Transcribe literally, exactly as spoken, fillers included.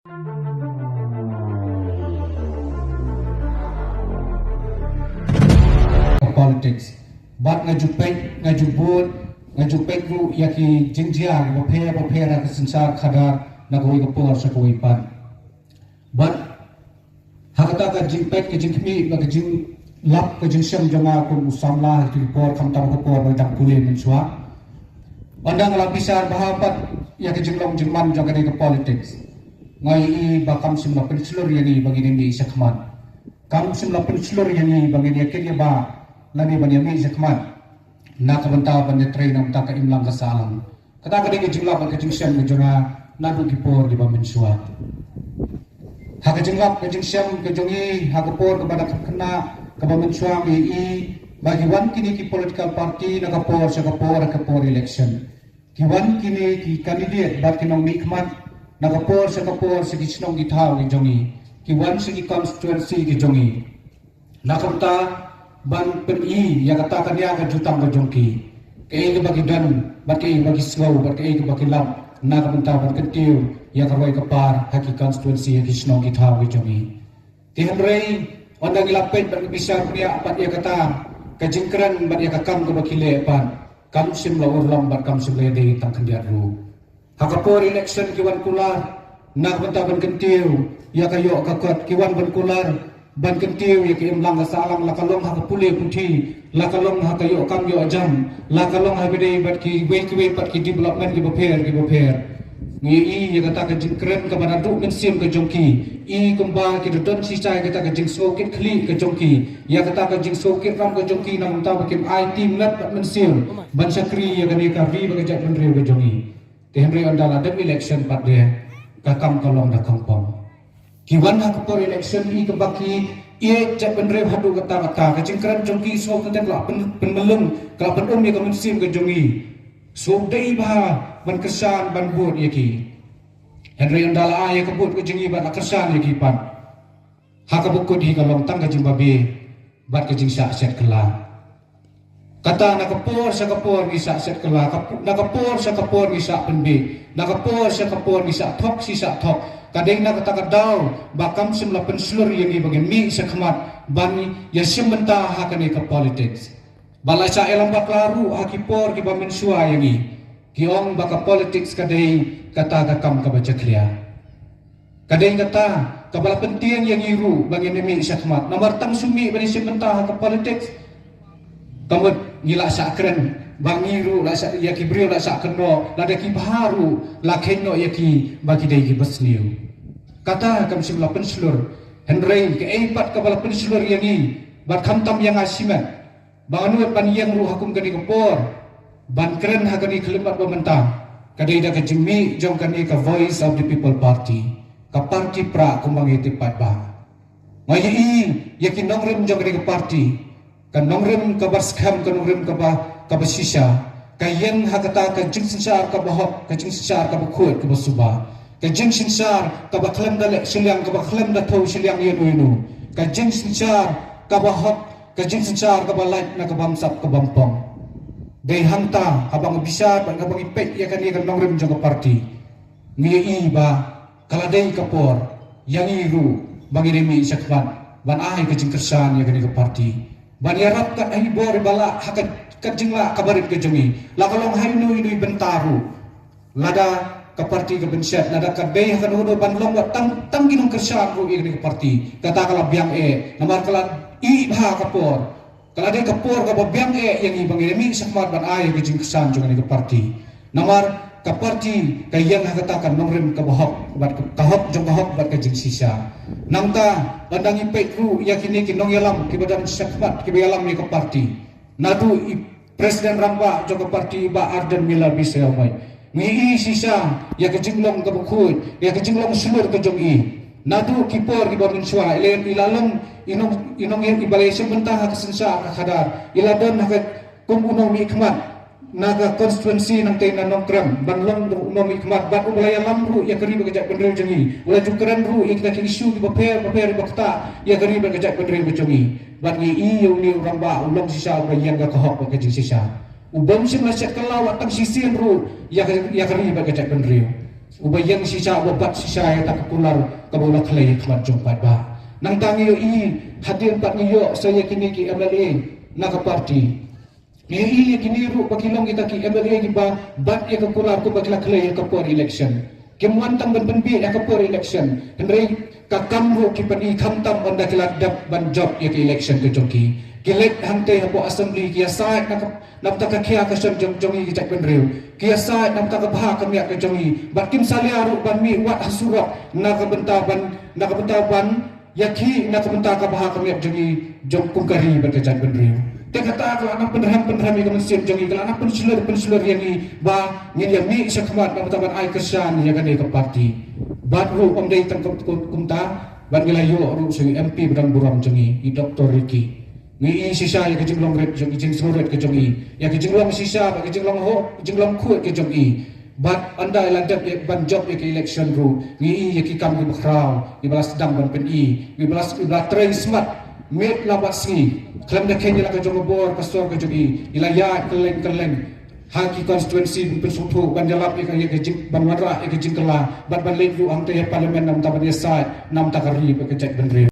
Politics. Bad nga ju peit, nga ju bud, nga ju peit ruh ïa ki jingjia bapher bapher ha ka synshar khadar na kawei ka por sha kawei pat. Bad ha kata ka jingpeit ka jingkhmih bad ka jinglap ka jingshem jong nga kum u samla ha ki por khamtam ka por ba dang pule mynshuwa. Ynda nga la bishar bha pat ïa ka jinglong jingman jong kane ka politics, nga ïohi ba kam shym la pynshlur ïa ngi ba ngin ïa mih shakhmat. Kam shym la pynshlur ïa ngi ba ngin ïa kit ïa ba lane ban ïa mih shakhmat na ka bynta ban ïa trei na ka bynta ka imlang ka sahlang. Kata ka dei ka jinglap ka jingshem ka jong nga naduh ki por kiba mynshuwa. Ha ka jinglap ka jingshem ka jong ngi ha ka por kaba da khynnah kaba mynshuwa ngi ïohi ba ki wan kine ki political party na ka por sha ka por ha ka por election. Ki wan kine ki candidate bad ki nongmihkhmat na ka por sha ka por sha ki shnong ki thaw ki jong ngi. Ki wan sha ki constituency ki jong ngi na ka bynta ban pyni ïa kata ka nia ka jutang ka jong ki, kaei kaba ki don bad kaei kaba ki sngew bad kaei kaba ki lap na ka bynta ban kyntiew ïa ka roi ka par ha ki constituency, ha ki shnong ki thaw ki jong ngi. Te hynrei ynda ngi la peit bad ngi bishar bniah bad ïa kata ka jingkren bad ïa ka kam kaba ki leh pat, kam shym la urlong bad kam shym la ïadei tang khyndiat ruh. Ha ka por election ki wan kular na ka bynta ban kyntiew ïa ka ïoh ka kot, ki wan ban kular ban kyntiew ïa ka imlang ka sahlang, la ka long ha ka pule puthi, la ka long ha ka ïoh kam ïoh jam, la ka long ha ba dei bad kiwei kiwei pat ki development kiba pher kiba pher. Ngi ïohi ïa kata ka jingkren kaba naduh mynsiem ka jong ki, i kumba ki da don shisha ïa kata ka jingsngewkit khlieh ka jong ki ïa kata ka jingsngewkit ram ka jong ki na ka bynta ba kin aiti met bad mynsiem ban shakri ïa kane ka ri bad ka jaitbynriew ka jong ngi. Te hynrei ynda la dep election pat de ka kam ka long da kongpong. Ki wan ha ka por election i kaba ki ïeit jaitbynriew haduh katta katta, ka jingkren jong ki sngewthuh teng ka la pyn- pynmlung, ka la pyn-um ïa ka mynsiem ka jong ngi. Sngewdei bha ban kyrshan ban bud ïa ki. Hynrei ynda la ai ïa ka bud ka jong ngi bad la kyrshan ïa ki pat, ha kaba kut hi ka long tang ka jingbabe bad ka jingshah shet kylla. Kata na ka por sha ka por ngi shah shet kylla, ka pu- na ka por sha ka por ngi shah pynbeit, na ka por sha ka por ngi shah thok shi shah thok. Ka dei na kata ka daw ba kam shym la pynshlur ïa ngi ba ngin mih shakhmat ban ïa shim bynta ha kane ka politics. Ba la shah ïalam bakla ruh ha ki por kiba mynshuwa ïa ngi, ki ong ba ka politics ka dei kata ka kam kaba jakhlia. Ka dei kata kaba la pyntieng ïa ngi ruh ba ngin ïa mih shakhmat. Namar tang shu mih ban ïa shim bynta ha ka politics, ka mut ngi la shah kren ba ngi ruh la shah, ïa ki briew la shah kynnoh, lada ki bha ruh la kheiñ noh ïa ki ba ki dei kiba sniew. Kata kam shym la pynshlur. Hynrei kaei pat kaba la pynshlur ïa ngi bad khamtam ïa nga shimet ba nga nud ban ïeng ruh ha kum kane ka por ban kren ha kane ka lyndet ba mynta, ka dei da ka jingmih jong kane ka Voice of the People Party, ka party pra kumba ngi tip pat ba. Nga ïohi ïa ki nongrim jong kane ka party, ka nongrim kaba skhem, ka nongrim kaba, kaba shisha, ka ïeng ha kata ka jingsynshar kaba hok, ka jingsynshar kaba khuid kaba suba, ka jingsynshar kaba khlem da leh shiliang, kaba khlem da thew shiliang ïa uno uno, ka jingsynshar kaba hok, ka jingsynshar kaba lait na ka bamsap ka bampong. Dei hangta haba nga bishar bad haba ngi peit ïa kane ka nongrim jong ka party, ngi ïohi ba ka la dei ka por ïa ngi ruh ba ngin ïa mih shakhmat ban ai ka jingkyrshan ïa kane ka party, ban ïarap kat ha i bor i ba lah ha ka, ka jinglah kaba rit ka jong ngi, la ka long ha ino ino i bynta ruh. Lada ka party ka bynshet, lada ka dei ha kano kano ban long wat tang, tang ki nongkyrshan ruh ïa kane ka party, kata ka la biang eh, namar ka la ih bha ka por. Ka la dei ka por kaba biang eh ïa ngi ba ngin ïa mih shakhmat ban ai ka jingkyrshan jong kane ka party. Namar ka party ka ïeng ha kata ka nongrim kaba hok bad ka hok jong ka hok bad ka jingshisha. Nangta ynda ngi peit ruh ïa kine ki nongïalam kiba don shakhmat kiba ïalam ïa ka party, naduh i President rangbah jong ka party Bah Ardent Miller Basaiawmoit, ngi ïohi shisha ïa ka jinglong kaba khuid, ïa ka jinglong shlur ka jong i. Naduh ki por kiba mynshuwa i la, i la long i nong, i nong, i ba la ïashim bynta ha ka synshar ka khadar, i la don ha ka kum u nongmihkhmat na ka constituency Nongtei na Nongkrem ban long u nongmihkhmat bad u ba la ïalam ruh ïa ka ri bad ka jaitbynriew jong i, u la ju kren ruh ïa kita ki issue kiba pher bapher ba ktah ïa ka ri bad ka jaitbynriew ka jong i. Bad ngi ïohi ïa une u rangbah u long shisha u ba ïeng ka hok bad ka jingshisha. U bym shym la shet kylla wat tang shisien ruh ïa ka, ïa ka ri bad ka jaitbynriew. Uba ïeng shisha, uba bat shisha ïa kata ka kular kaba u la khlei ha khmat jong paidbah. Nangta ngi ïohi, hadien pat ngi ïoh sa ïa kine ki M L A na ka party. Ngi ïohi ïa kine ruh ba ki long kita ki M L A kiba bat ïa ka kular kumba ki la khlei ha ka por election. Kim wan tang ban pynbiej ha ka por election. Hynrei ka kam ruh ki pyni khamtam ynda ki la dep ban jop ïa ka election ka jong ki. Ki leit hangtei hapoh assembly ki ïasaid na ka, na bynta ka khia ka shon jong, jong ngi ki jaitbynriew. Ki ïasaid na bynta ka bha ka miat ka jong ngi. Bad kim salia ruh ban mih wat ha surok na ka bynta ban, na ka bynta ban ïakhih na ka bynta ka bha ka miat jong ngi, jong kum ka ri bad ka jaitbynriew. Te kata ka la nang pynrhem pynrhem ïa ka mynsiem jong ngi, ka la nang pynshlur pynshlur ïa ngi ba ngin ïa mih shakhmat na ka bynta ban ai kyrshan ïa kane ka party. Bad ruh ym dei tang kum, kum, kumta, bad ngi la ïoh ruh sha u M P ba dang burom jong ngi, i Doctor Ricky. Ngi ïohi shisha ïa ka jinglong rit jong i, jingsngewrit ka jong i, ïa ka jinglong shisha bad ka jinglong hok, jinglong khuid ka jong i. Bad ynda i la dep ïa ban jop ïa ka election ruh, ngi ïohi ïa ki kam kiba khraw, iba la sdang ban pyni, iba la, iba la trei smat miet la bad sngi. Khlem da kheiñ ïa la ka jong ka bor ka sor ka jong i, i la ïaid kylleng kylleng ha ki constituency ban pynsngewthuh, ban ïalap ïa ka, ïa ka jing, ban wanrah ïa ka jingkylla, bad ban leit ruh hangtei ha parliament na bynta ban ïasaid na bynta ka ri bad ka jaitbynriew.